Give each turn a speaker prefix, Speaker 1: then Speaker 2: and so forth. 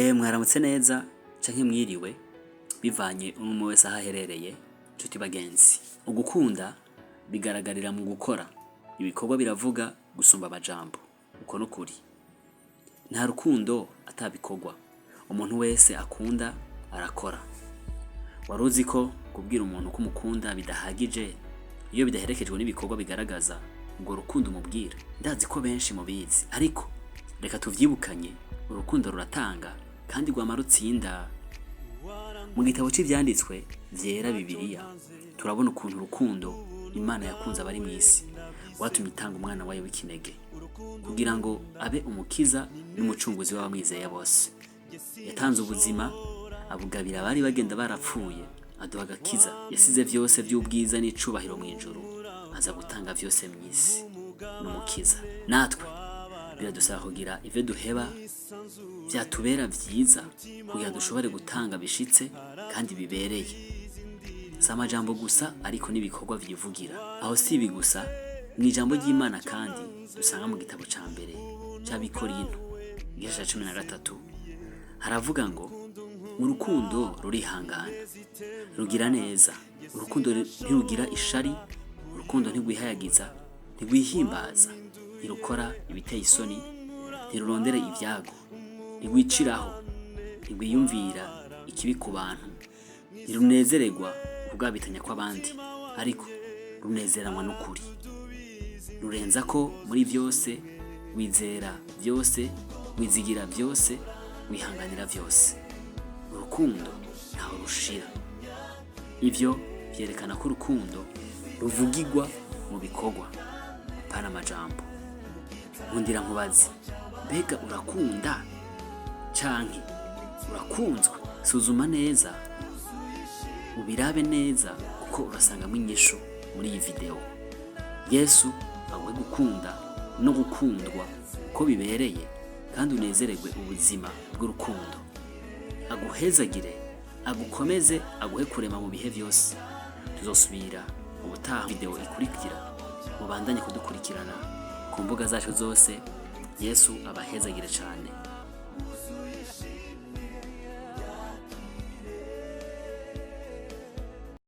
Speaker 1: Mwaramutse neza canke mwiriwe, bivanye umwe wese aho aherereye. Nshuti bagenzi, ugukunda bigaragarira mu gukora. Ibikorwa biravuga gusumba amajambo. Uko nukuri, nta rukundo atabikorwa. Umuntu wese akunda arakora. Wari uzi ko kubwira umuntu ko umukunda bidahagije iyo bidaherekejwe n'ibikorwa bigaragaza urwo rukundo umubwira? Ndazi ko benshi mubizi, ariko reka tuvyibukanye: urukundo ruratanga kandi rwama rutsinda. Mu gitabo c'ivyanditswe vyera, Bibiliya, turabona ukuntu urukundo Imana yakunze abari mw'isi rwatumye itanga umwana wayo w'ikinege kugira ngo abe umukiza n'umucunguzi w'abamwizeye bose. Yatanze ubuzima, abugabira abari bagenda barapfuye, aduha agakiza. Yasize vyose vy'ubwiza n'icubahiro mw'ijuru, aza gutanga vyose mw'isi n'umukiza. Natwe biradusaba kugira ivyo duheba vyatubera vyiza kugira dushobore gutanga bishitse kandi bibereye. Si amajambo gusa, ariko n'ibikorwa vyivugira. Aho si ibi gusa. Mw'ijambo ry'Imana kandi dusanga mu gitabo ca mbere c'Abikorinto, igice ca 13, haravuga ngo: "Urukundo rurihangana, rugira neza, urukundo ntirugira ishari, urukundo ntirwihayagiza, ntirwihimbaza, ntirukora ibiteye isoni, ntirurondera ibyago, ntirwiciraho, ntirwiyumvira ikibi ku bantu, ntirunezererwa ukugabitanya kw'abandi, ariko runezeranwa n'ukuri, rurenza ko muri byose, wizera byose, wizigira byose, wihanganira byose. Urukundo ntaho rushira." Ivyo vyerekana ko urukundo ruvugirwa mu bikorwa, apana amajambo. Nkundira nkubaze: mbega urakunda canke urakunzwe? Suzuma neza, ubirabe neza, kuko urasangamwo inyishu muri iyi video. Yesu aguhe gukunda no gukundwa uko bibereye, kandi unezererwe ubuzima bw'urukundo. Aguhezagire, agukomeze, aguhe kurema mu bihe vyose. Tuzosubira ubutaha, video ikurikira. Mubandanye kudukurikirana ku mbuga zacu zose. Yesu abahezagire cane.